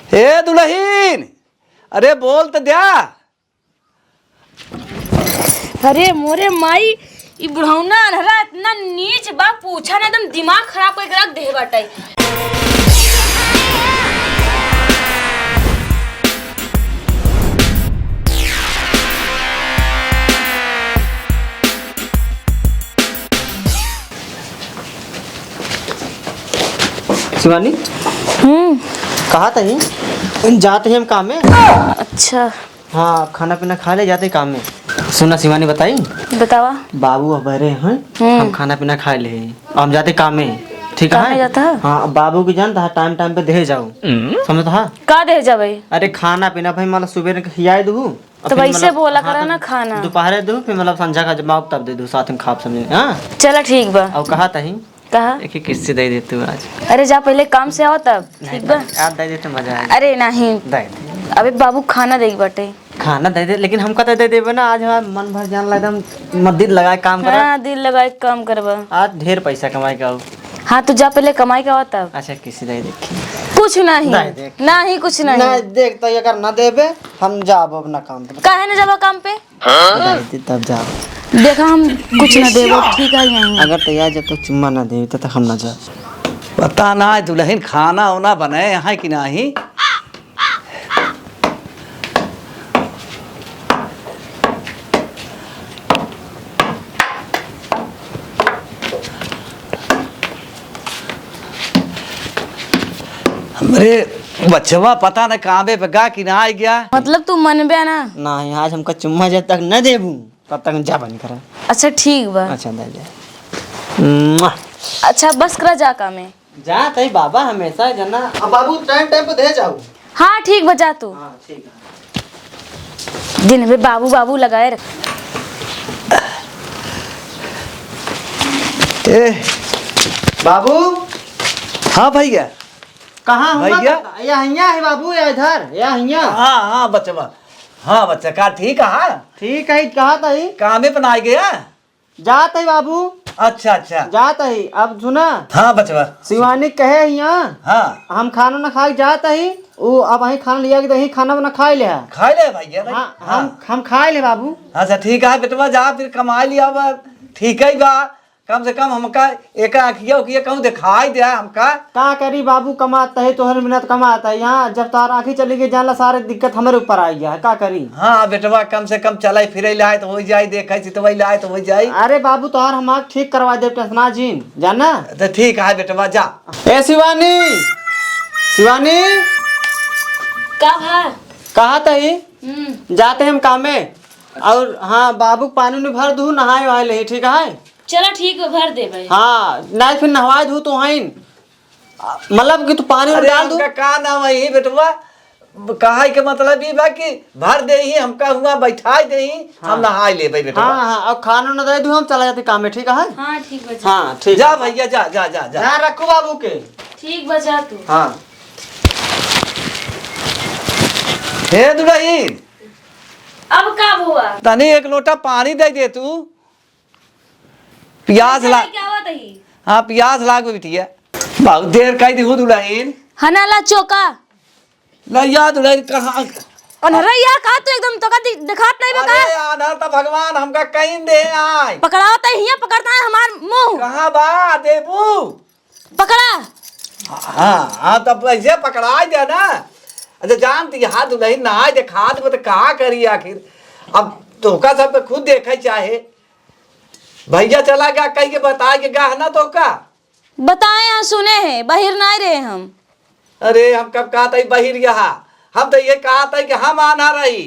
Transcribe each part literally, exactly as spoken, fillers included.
हे दुलहिन, अरे बोल त द्या। अरे मोरे माई, ई बुढ़ौना अनहरा इतना नीच बा, पूछा ना, एकदम दिमाग खराब करके रख देहे बाटे। शिवानी, हम्म। कहा तही? जात ही हम काम में। अच्छा। हाँ, खाना पीना खा ले, जाते काम में। सुना शिवानी, बताई? बतावा। बाबू अब बहरे हैं, हम्म। हम खाना पीना खा ले, हम जाते काम में, ठीक है? काम में जाता है? हाँ, अब बाबू की जानता है, टाइम टाइम पे दे जाओ, समझता है? का दे जावे? अरे खाना पीना भाई, मतलब सुबह ने खियाए दू, तो वैसे बोला करा ना, खाना। दोपहरे दू, फिर मतलब संझा का जब आओ तब दे दू, साथ में खाब समझे, हाँ? चला ठीक बा। और कहा तही? कहा? एक ही किस्ती दे दे तू आज। अरे जा पहले काम से आओ तब, नहीं, ठीक बा? आज दे दे तो मजा आएगा। अरे नहीं। दे दे। अबे बाबू खाना देई बाटे। खाना दे दे, लेकिन हमका तो दे देबे ना, आज हमार मन भर जान ला एकदम, म-, दिल लगाए काम करा। हाँ, दिल लगाए काम करबा। आज ढेर पैसा कमाए के आओ। हाँ, तू जा पहले कमाई के आओ तब। अच्छा, किस्ती दे दे। कुछ नहीं। दे दे। नहीं, कुछ नहीं। नहीं, देख तो अगर ना देबे, हम जाब अपना काम पे। काहे ना जाबा काम पे? हाँ? दे दे, तब जाओ। देखा, हम कुछ ना देबो, ठीक है, यहीं। अगर तैयार जब तक चुम्मा ना दे, तब तक हम ना जाओ। पता ना है दुलहिन खाना ओना बने है कि नहीं। हमरे बचवा पता न कामे पे गा कि ना आइ गया। मतलब तू मनबे ना? नहीं, आज हमका चुम्मा जब तक न देबू, तब तक जा बनी करा। अच्छा, ठीक बा। अच्छा, दे दे। मुआ। अच्छा, बस करा, जा कामे। जा तई बाबा, हमेशा जना। अब बाबू टाइम टाइम पे दे जाओ। हाँ, ठीक बा, जा तू। हाँ, ठीक है। दिन में बाबू बाबू लगाए रख। ए, बाबू। हाँ भैया। कहाँ हुआ भैया? या हियाँ है बाबू, या इधर, या हियाँ। हाँ, हाँ, बचवा। हाँ, बच्चा, का ठीक है? ठीक है, कहा तही? कामे पे ना आइ गया? जात ही बाबू। अच्छा, अच्छा। जात ही। अब सुना। हाँ, बचवा। शिवानी कहे हियाँ। हाँ। हम खाना ना खाए जात ही। उ अब वहीं खाना लिया के दही, खाना बना खाए ले है। खाए ले भैया, भाई। हाँ, हाँ। हम, हम खाए ले बाबू। अच्छा, ठीक है बेटवा, जा फिर कमाए लिया बा। ठीक है बा। कम से कम हमका एक आँखिया उखिया कहूँ दिखाई दे हमका। का करी बाबू, कमात है, तोहर मेहनत कमात है। यहाँ जब तार आँखी चली गई, जानला सारे दिक्कत हमरे ऊपर आई है, का करी? हाँ बेटवा, कम से कम चले फिरे लायक हो जाई, देखे चितवई लायक हो जाई। अरे बाबू, तोहर हम आँख ठीक करवा देब, टेंशना जिन, जाना? तो ठीक है बेटवा, जा। ए शिवानी, शिवानी, का भा? कहा तही? हम्म। जाते हम कामे। और हाँ, बाबू के पानी उनी भर दू, नहाए वहाए ले, ठीक है? चला ठीक बा, भर देबे। हाँ, नहीं फिर नहवाए दू तो हईन। मतलब कि तू पानी उनी अरे डाल दू। हमका का नाम है ही बेटवा? कहा के मतलब ई बा कि भर दे ही, हमका हुआ बैठाई दे ही, हाँ। हम नहाए लेबे बेटवा। हाँ, हाँ, और खाना न दे दू, हम चला जाते काम में, ठीक है? हाँ, ठीक बा, जा। हाँ, ठीक। जा भैया, जा, जा, जा, जा। ध्यान रखो बाबू के। ठीक बा, जा तू। हाँ। हे दुलहिन। अब का हुआ? तनी एक लोटा पानी दे दे तू। पियास ला-, क्या हुआ तही? हाँ, पियास लाग गई बिटिया। बहुत देर कह दी हूँ दुलहिन। हना ला चोका। ला याद रहे कहाँ? अनहरा यार, का तू एकदम तोका दि-, दिखात नहीं बा का? अरे, अनहर त भगवान हमका कहीं दे आए। पकड़ावत है, हियाँ पकड़ता है हमार मुंह। कहाँ बा? देबू? पकड़ा। हाँ, हाँ, तब ऐसे पकड़ाई दे ना। अच्छा, जानती है, हाथ दुलहिन ना आए, दिखात बा त का करी आखिर? अब तोका सब तो खुद देखे चाहे। भैया चला गया, कह के बताए के गया है ना तोका? बताए हैं, सुने हैं, बहिर नाहीं रहे हम। अरे, हम कब कहत ही बहिर यहाँ? हम तो ये कहत ही कि हम आन्हा रही।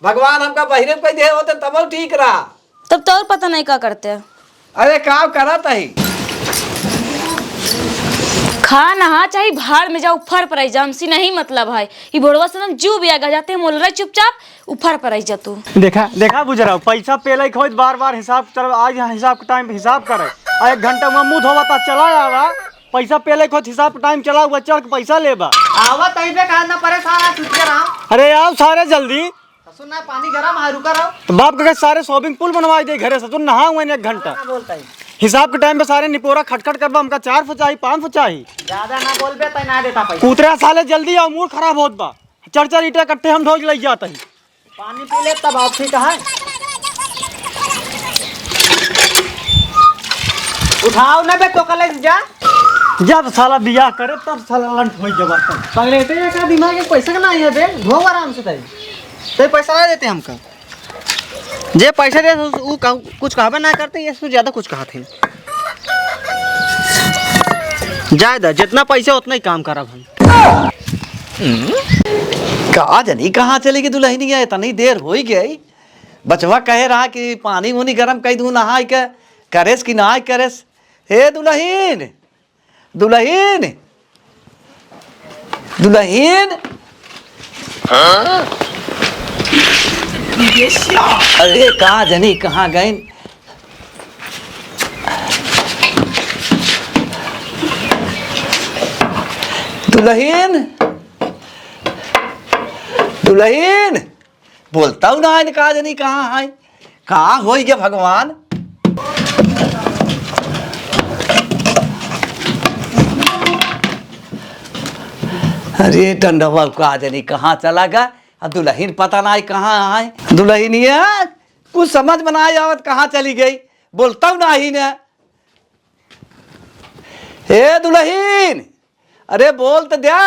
भगवान हमका बहिरे पे दे होते तब ठीक रहा। तब तो और पता नहीं का करते। अरे, का करत ही? खा नहा चाहे भाड़ में जाओ, ऊपर पर आई जा, हमसे नहीं मतलब है। ई बुढ़वा से एकदम जीव भी आगा जाते हैं, मोल रहे चुपचाप। ऊपर पर आई जा तू। देखा, देखा बुजराव, पैसा पेले खोज बार बार हिसाब कर, आज यहाँ हिसाब के टाइम पे हिसाब करे। आ एक घंटा में मुंह धोवा ता चला आवा, पैसा पेले खोज हिसाब के टाइम चला हुआ चढ़ के पैसा लेबा। आवा तही पे कहा ना परेशान आ, सुत के रहा। अरे आओ सारे जल्दी। सुन ना, पानी गरम है, रुका रहो। तो बाप के सारे swimming pool बनवाई दे घरे से, तू नहा हुए एक घंटा। हाँ, बोलता है। हिसाब के टाइम पे सारे निपोरा खटखट करबा, हमका चार फुट चाही, पाँच फुट चाही। ज्यादा ना बोलबे, तै ना देता पैसा। उतरा साले, जल्दी आओ, मूड खराब होत बा। चार चार ईटा कट्टे हम ढोज लई जात ही। पानी पी ले, तब आप ठीक है। उठाओ ना बे, तो कल जा। जब साला बियाह करे, तब साला लंठ होई जबा। पगलेटे का दिमाग है, पैसा का ना है बे, ढो आराम से तई। तई पैसा ना देते हमका। जे पैसा दे, उ, उ कहू, कुछ कहबे ना करते, ये से ज्यादा कुछ कहत हैं। जाए दा, जितना पैसा उतना ही काम करब हम। का जनी कहाँ चली गई दुल्हनिया, इतनी देर होई गई। बचवा कहे रहा कि पानी उनी गरम कई दूँ नहाई के, करेस कि ना करेस। हे दुल्हन, दुल्हन, दुल्हन। अरे का जनी कहाँ गइन? दुल्हन, दुल्हन। बोलतउ नाहीं, का जनी कहाँ है, का होई गे भगवान। अरे डंडवा का जनी कहाँ चला गा, अब दुल्हन पता नाहीं कहाँ है। दुल्हनिया कुछ समझ में नाहीं आवत, कहाँ चली गई, बोलतउ नाहीं न। ए दुल्हन, अरे बोल त द्या।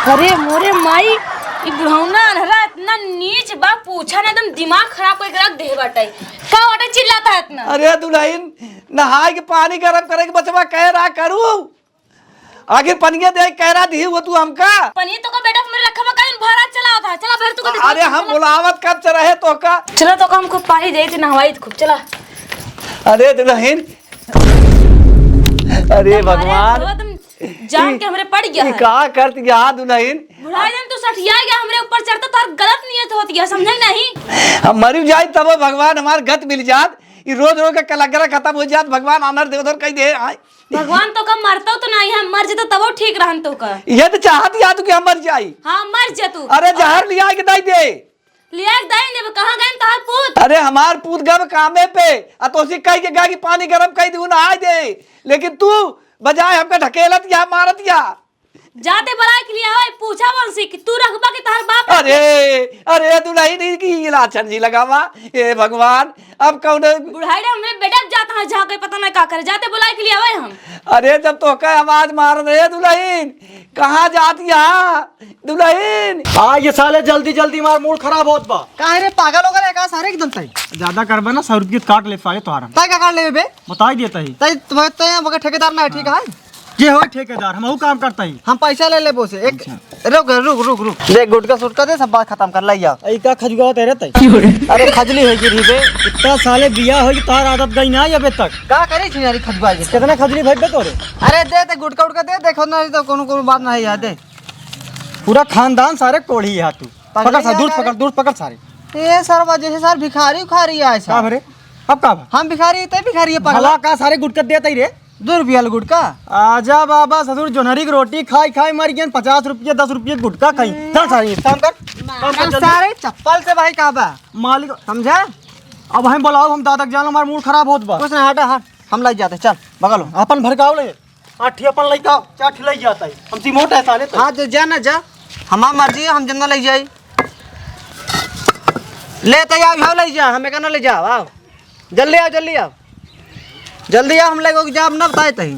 अरे मोरे माई, ई बुढ़ौना अनहरा इतना नीच बा, पूछा ना, एकदम दिमाग खराब करके रख देहे बाटे। का बाटे चिल्लाता है इतना? अरे दुल्हन, नहाए के पानी गरम करे के बचवा कहे रहा करू। आखिर पनिया दे कह रहा दी वो तू हमका। पनिया तो का बेटा मेरे रखा बा, कहीं भरा चला था। चला भर तू को दिखा, अरे हम चला। बुलावत कब से रहे तो का? चला तो का हमको पानी दे थे, नहवाई खूब, चला। अरे दुल्हन, अरे अरे भगवान। अरे तुम जान के हमरे पड़ गया ई है। का करत गया दुल्हन? बुढ़ा जान तू सठिया गया हमरे ऊपर चढ़ता, तोर गलत नियत होत गया, समझे नहीं? हम मर जाई तब भगवान हमार गत मिल जात। ई रोज रोज के कलगरा खत्म हो जात, भगवान आनर दे उधर कहीं दे आए। भगवान तो का मरतो तो नहीं है, मर जतो तबो ठीक रहन तो का। ये तो चाहत या तू कि हम मर जाई। हाँ मर जा तू। अरे जहर लिया के दई दे। लिया के दई देबे, कहाँ गए तोहर पूत? अरे हमार पूत गब कामे पे, आ तोसी कह के गा कि पानी गरम कई दू नहाए दे, लेकिन तू बजाय हमका ढकेलत या मारत या। जाते बुलाए के लिए आवे, पूछा उनसे कि तू रखबा कि तोहर बाप रखे? अरे, अरे दुल्हन की इलाचन जी लगावा, ए भगवान, अब कौन बुढ़ाई रे हमरे बेटा जाता है जहाँ कहीं पता नहीं का करे, जाते बुलाए के लिए आवे हम। अरे जब तो का आवाज मार रहे दुल्हन, कहाँ जात या दुल्हन? आ ये साले जल्दी जल्दी मार, मूड खराब होत बा। काहे रे पागल हो गए का सारे एकदम तई? ज्यादा करबे ना सौ रुपये काट ले साले तोहार हम। तय का काट लेबे बे? बताई देता ही। तय तय तय हमके ठेकेदार ना है, ठीक है? ये हो ठेकेदार, हम ऊ काम करता ही। हम पैसा ले लेबो से। एक अच्छा। रुक, रुक, रुक, रुक। देख, गुटखा सुटखा दे, सब बात खत्म कर लाई जा। ई का खजुआवत है रे तई? अरे, खजली होई गिरी बे। इतना साले बिया होई, तार आदत गई ना अबे तक। का करे छिनारी खजुआ के? कितना खजली भइबे तोरे? अरे, दे, दे, गुटखा उटखा दे, देखो ना, तो कोनो, कोनो बात नहीं है, दे। पूरा खानदान सारे कोढ़ी है तू। पकड़ पगले सा, दूर यार, पकड़, अरे। दूर पकड़ सारे। ए सरवा, जैसे सार भिखारी उखारी आए सार। का भरे? अब का भा? हम भिखारी, ते भिखारी है, पगला। भला का सारे गुटखा देत ही रे? दो रुपया वाला गुटखा। आजा बाबा, ससुर जोन्हरी के रोटी खाई खाई मर गए, पचास रुपये, दस रुपये गुटखा खाई। हम्म। चल सारे, एक काम कर, काम कर जल्दी। सारे चप्पल से भाई का बा? मालिक। समझा? अब हम बुलाओ, हम दादा के जान, हमार मूड खराब होत बा। कुछ ना, हटा, हट, हम लग जाते, चल, बगल हो। अपन भड़काओ ले। आठ ठे अपन लइका, चार ठे लइ जाता है। हम सिमोट है साले तो। हाँ, तो जा ना जा, हमार मर्जी है, हम जन्ना लइ जाई। ले तो आओ, यहाँ लइ जा, हमें कहना लइ जाओ, आओ। जल्दी आओ, जल्दी आओ। जल्दी आओ, हम लइका के जाब ना बताए तही।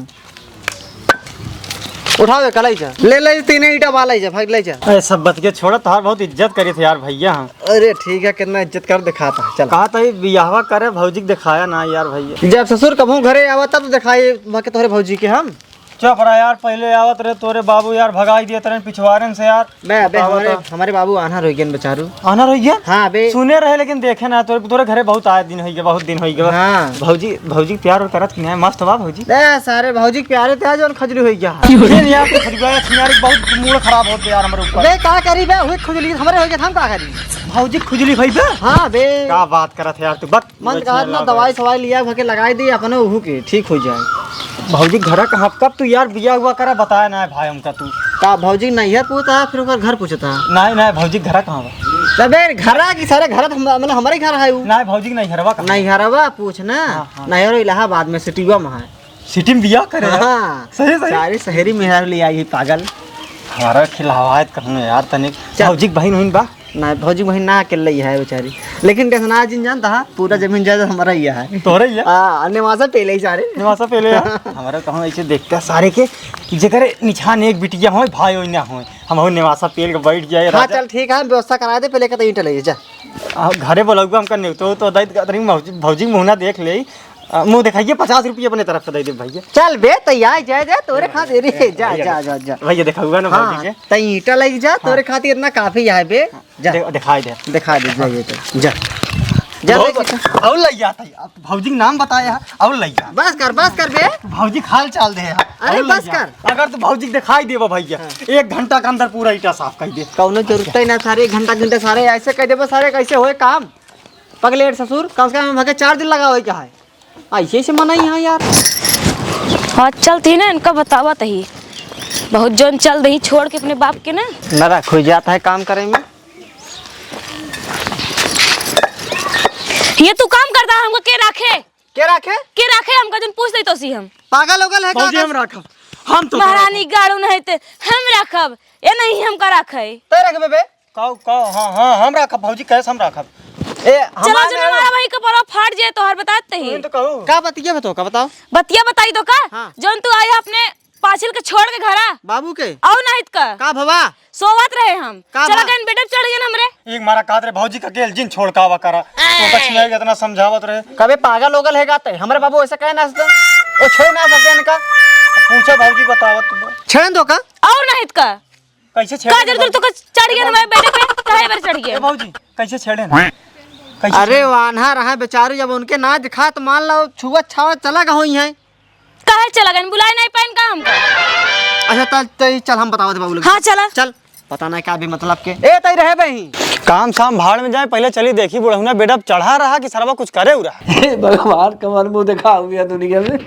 उठाओ, एक लइ जा। ले, ले, तीन ईटा बा, लइ जा, भाग लइ जा। अरे सब बच के छोड़ा, तोहार बहुत इज्जत करी थे यार भैया, हाँ। अरे ठीक है, कितना इज्जत कर दिखाता है, चल। कहा था ये बियाहवा करे, भौजी के दिखाया ना यार भैया। जब ससुर कभू घरे आवा तब दिखाई बाकी तोहरे भौजी के हम। चुप रहा यार, पहले आवत रहे तोरे बाबू यार, भगाई दिए तरे पिछवारन से यार। बे, अबे बतावा हमारे, तो। हमारे बाबू आन्हर होइ गए बेचारू। आन्हर होइ गए? हाँ बे। सुने रहे लेकिन देखे ना, तोरे, तोरे घरे बहुत आए दिन होइ गए, बहुत दिन होइ गए। हाँ। भौजी, भौजी प्यार और करत कि नहीं? मस्त बा भौजी। बे, सारे भौजी के प्यारे थे, जो खजली होइ गया। ये यार, तो खजली यार, बहुत मूड खराब होते यार हमारे ऊपर। बे, का करी बे, हुई खजली, हमारे होइ गए, हम का करी? भौजी खुजली भई बे? हाँ बे। का बात करत है यार तू, बक। मन कहा ना दवाई सवाई लिया भके लगाई दी अपने उहू के ठीक हो जाए। भौजी घरा कहाँ, कब तू यार बिया हुआ करा बताया ना है भाई हमका तू। का भौजी नैहर पूछता है फिर ओकर घर पूछता है? नहीं नहीं भौजी घरा कहाँ बा? तबे घरा की सारे घर हम, मतलब हमारे घर है उ। ना, भौजी के नहीं घरवा कहाँ? नहीं घरवा पूछ ना। हाँ, हाँ। नहीं, और इलाहाबाद में सिटीवा में है। सिटी में बिया करे है? हाँ। सही, सही। सारी शहरी मेहरारू ले आई है पागल। हमारा खिलावा है कहूँ यार तनिक। चल। भौजी के बहिन हुई बा? ना, भौजी के बहिन ना अकेले ही है बेचारी। लेकिन टेंशन जिन जानता है, पूरा जमीन जायदाद हमारा ही है। तोहरा ही है? हाँ, नेवासा पेले ही सारे। नेवासा पेले है? हमारा कहूँ ऐसे देखता सारे के कि जेकर निछान एक बिटिया होए, भाई होए ना होए, हम हो नेवासा पेल के बैठ जाए हाँ, राजा। चल ठीक है, हम व्यवस्था करा दे, पहले कहते ईंटा ले जा। आ, घरे बोलौबा हमका नहीं तो, तो दाई तनी भौजी, भौजी मुँह ना देख ले। आ, मुँह दिखाइए, पचास रुपये अपने तरफ से दे दे भैया। चल बे, तैयार जाए, जाए, तोरे खातिर रे, जा, भैया, जा, जा, जा। भैया, दिखाऊंगा ना हाँ, भौजी के। तई ईंटा लग जा, तोरे हाँ। खातिर इतना काफी है बे। जा। दे-, दिखाई दे। दिखा दे, जा, ये तो, जा। जा, बहुत ले, और लग जाता है। अब भौजी के नाम बताया है, और लग जा। बस कर, बस कर बे। भौजी के हाल चाल दे है, अरे और लग बस जा। कर। अगर तो भौजी के दिखाई देबा भैया, हाँ। एक घंटा के अंदर पूरा ईंटा साफ कर दे। कौनो जरूरत ही ना सारे, एक घंटा, घंटा सारे ऐसे कह देबा सारे, कैसे होए काम? पगलेट ससुर, कम से कम भगे चार दिन लगावे के है। ऐसे ऐसे मनाई यहाँ यार। हाँ, चलती ना, इनका बतावत ही। बहुत जौन चल दही छोड़ के अपने बाप के ना। ना रख, हो जाता है काम करे में। ये तू काम करता है, हमको के राखे? के राखे? के राखे हमका, जौन पूछ दे तो सी हम। पागल हो गल है का? भौजी, हम राखब। हम तो महारानी गाड़ू नहीं ते हम राखब। ए नहीं हमका राखे। तै रखबे बे? काऊ, काऊ, हाँ, हाँ, हम राखब, भौजी, कैसे हम राखब? ए, चलो, हमारे जो हमारा भाई का बड़ा फाट जाए, तोहर बतात ही। तू तो कहू। का बतिया बतो, का बताओ? बतिया बताई तो का? हाँ। जौन तू आया अपने पाछिल के छोड़ के घरा। बाबू के? और नहीं त का? का भवा? सोवत रहे हम। का चला बा? गन बेटे चढ़ गए हमरे। एक मारा कहत रहे, भौजी का गेल जिन छोड़ का आवा करा। तो का छिया इतना समझावत रहे। कबे पागल होगल है गाते? हमरे बाबू ऐसे कहे ना सकते। वो छोड़ ना सकते इनका। पूछा भौजी बतावत तो। छेड़न दो का? और नहीं त का? कैसे छेड़ का दे जरूरत भाई? तो चढ़ गया ना मेरे बेटे पे, काहे पर चढ़ गया? ए भौजी, कैसे छेड़े ना? कैसे अरे छेड़े? वान्हा रहा बेचारू, जब उनके ना दिखा तो मान लो छुआ छावा चला गए होई हैं। काहे चला गए? बुलाए नहीं पाइन का हमका? अच्छा, तल, तल, चल हम बतावत बाबू लोग। हाँ, चला। चल, पता नहीं का भी मतलब के। ए, तई रहे बही। काम शाम भाड़ में जाए, पहले चली देखी बुढ़हुना बेटा चढ़ा रहा कि सरवा कुछ करे उरा। हे भगवान, कमर मुंह देखा हुआ दुनिया में।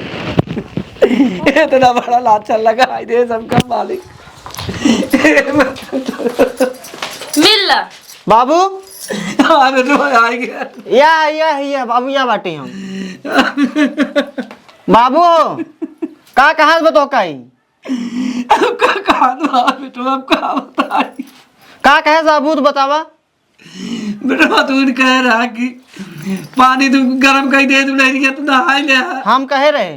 इतना बड़ा लाचा लगा, हाय रे सबका मालिक। मिल ला। बाबू। हाँ, बेटवा, आ गया। या, या, या, बाबू, या बाटे हम। बाबू, का कहा बताओ काई? अब का कहा दो, बेटवा, अब का बताई? का कहे साबूत बतावा? बेटवा, तू कह रहा कि पानी तू गरम कर दे, तू नहीं, तू नहाई ले। हम कहे रहे।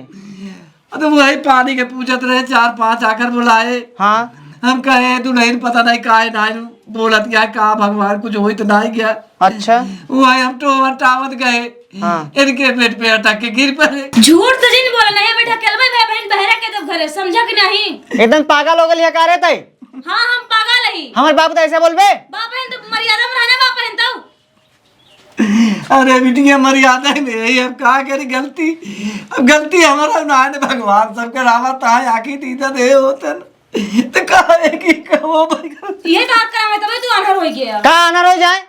तो वही पानी के पूछत रहे, चार पांच आकर बुलाए। हाँ। हम कहे, "तू नहीं, पता नहीं काहे नहीं बोलत, क्या, का भगवान कुछ होई तो नहीं गया।" अच्छा। वही हम टोवर टावत गए। हाँ। इनके बेड पे अटक के गिर पड़े। झूठ तो जिन बोला, नहीं बेटा, केलवे भाई बहन बहरा के तो घरे, समझा कि नहीं? एकदम पागल हो गई है का रे तई? हाँ, हम पागल ही। हमारे बाप तो ऐसे बोलबे? बाप है तो मर्यादा में रहना, बाप है तो। अरे बिटिया, मर्यादा में है, अब का करी गलती? अब गलती हमारा ना है, भगवान सबके रावत है, आँखी दीदा दे होतन। तो का है कि कहो भाई? ये का करावे, तबे तू अनहर हो गया। का अनहर हो जाए?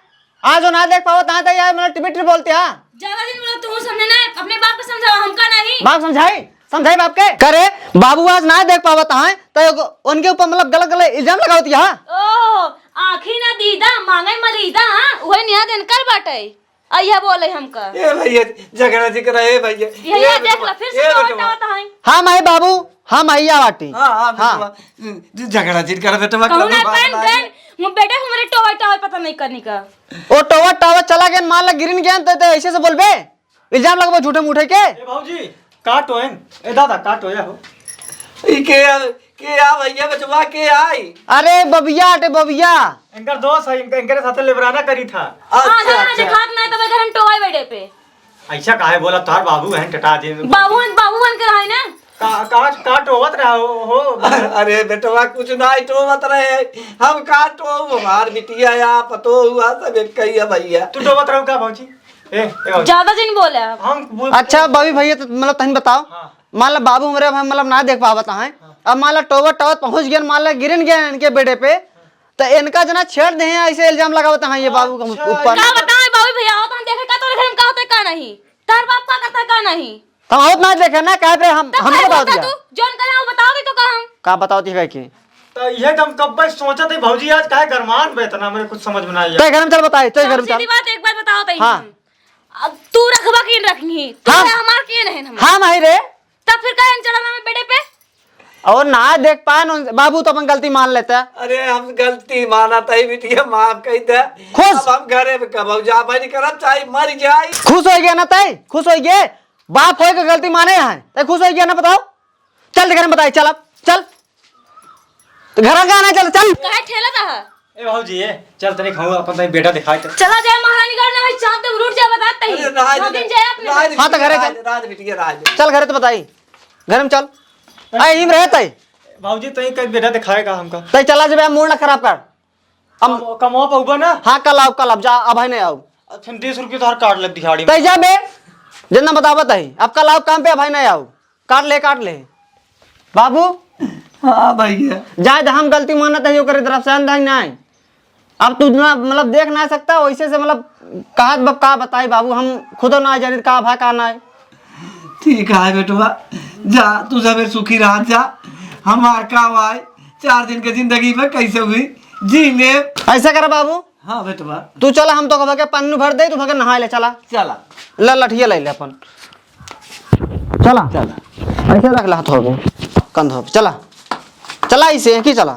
आज वो ना देख पावत, ना तो यार, मतलब टिपिट बोलते हैं। ज्यादा दिन बोला, तू समझे ना, अपने बाप को समझावा, हमका नहीं। बाप समझाई? समझाई बाप के? करे, बाबू आज ना देख पावत हैं, तो एगो उनके ऊपर मतलब गलत गलत इल्जाम लगावत यहाँ। ओह, आँखी ना दीदा, मांगे मलीदा, हाँ? उहे निया दिन कर बाटे। अइहा बोले हमका। ए भैया, झगड़ा जिन करा, ए भैया। यही ए देख बेटवा, ला, फिर से ए टोवा बेटवा। टावत हैं। हाँ, माई बाबू, हाँ, माई या बाटी। हाँ, हाँ, हाँ। बेटवा, झगड़ा जिन करा बेटवा, कहूँ कभी ना बात पहन ना गए, है। वो बेटे को मेरे टोवा टावा पता नहीं करने का। ओ टोवा टावा चला गए, मान ला गिरिन गए, तो, तो ऐसे से बोलबे? इल्जाम लगबो झूठे मूठे के। ए भौजी, का टोएन? ए दादा, का टोया हो? ई के आ, के आ भैया, बचवा के आई? अरे बबिया अटे बबिया। इनकर दोस्त है, इनकर, इनकरे साथे लेबराना करी था। अच्छा, हाँ, अच्छा। दिखात ना तबे घर हम टोवाई बेडे पे। ऐसा काहे बोला, तार बाबू हैं टटा दे। बाबू, बाबू बन के रहे ना। का, का, का टोवत रहा हो, हो? अरे बेटवा, कुछ ना टोवत रहे। हम का टोव, हमार बिटिया या पतो हुआ, सब एक ही है भैया। तू टोवत रहो का भौजी? ए, ए, बाबू। ज्यादा जिन बोले आप। हम बोल अच्छा, बाबी भैया, तो मतलब तहन बताओ। हाँ। मान ला बाबू हमरे, हम मतलब ना देख पावत हैं। हाँ। अब मान ला टोवत टावत पहुँच गया, मान ला गिरन गया इनके बेडे पे, तो इनका जना छेड़ दे हैं, ऐसे इल्जाम लगावत हैं ये बाबू के अच्छा, ऊपर। का बताएं बाबू भैया, आओ तो हम देखे का तो देखे हम का होते का नहीं। तार बाप का करता है का नहीं। तो हम आवत ना देखे ना, काहे पे हम, तो हम काहे बताओ बोलता दिया। तू? जौन करे वो बताओ भी तो का हम? का बताओ दिया के? तो यह तो हम कब से सोचत है भौजी, आज काहे गरमान बे इतना, हमरे कुछ समझ में ना आया। तय घर में चल बताई, तय घर में सबसे चल। बात एक बात बताओ तई हाँ। हम। अब तू रखबा की रखनी, तू हाँ। हमार के नहीं हम। हाँ माई रे। तब फिर काहे चला ना मैं बेटे पे? और ना देख पाए न, बाबू तो अपन गलती मान लेता। अरे हम गलती माना तई बिटिया माफ कही दे। खुश। अब हम घरे में कब जा भाई करब चाहे मर जाए। खुश हो गया ना तय, खुश हो गए। बाप होए के गलती माने हैं, तय खुश हो गया ना बताओ। चल घर में बताई, चल अब, चल। तो घर का ना चल, चल। काहे ठेला था? ए भौजी, ए, चल तनी खाऊ अपन तनी बेटा दिखाए तो। चला जाए महारानी घर ना भाई, चाप दे रूठ जाए बता तई। अरे राज दो दिन जाए अपने राज हाँ, तो घरे राज, चल। राज बिटिया राज। चल घरे तो बताई। घर में चल। ए, इम रहे तई। भौजी, तई कई बेटा दिखाएगा हमका। तई चला जबे, मूड ना खराब कर। हम कम-, कमवा पउबा ना? हाँ, कल आओ, कल आओ, जा, अब है नहीं आओ। अच्छा, तीस रुपये तो हर काट ले दिहाड़ी में। तई जा बे, जितना बतावत है, अब कल आओ काम पे, अब है नहीं आओ। काट ले, काट ले। बाबू। हाँ भैया। जाए तो हम गलती मानत है, ओकरे तरफ से अंधा ही नहीं। अब तू ना, मतलब, देख ना सकता, वैसे से, मतलब, कहा ब-, का बताई बाबू, हम खुदो ना जानी का भा का ना। ठीक है बेटवा, जा, तू सबे सुखी रह जा। हमार का भाई, चार दिन के जिंदगी में कैसे हुई, जी ले। ऐसा कर बाबू। हाँ बेटवा। तू चला, हम तो भगे पन्नू भर दे, तू भगे नहाए ले, चला। चला। ला लठिया ले ले अपन। चला। चला। ऐसे रख ला हाथ हो गए। कंधा पे, चला। चला इसे, की चला।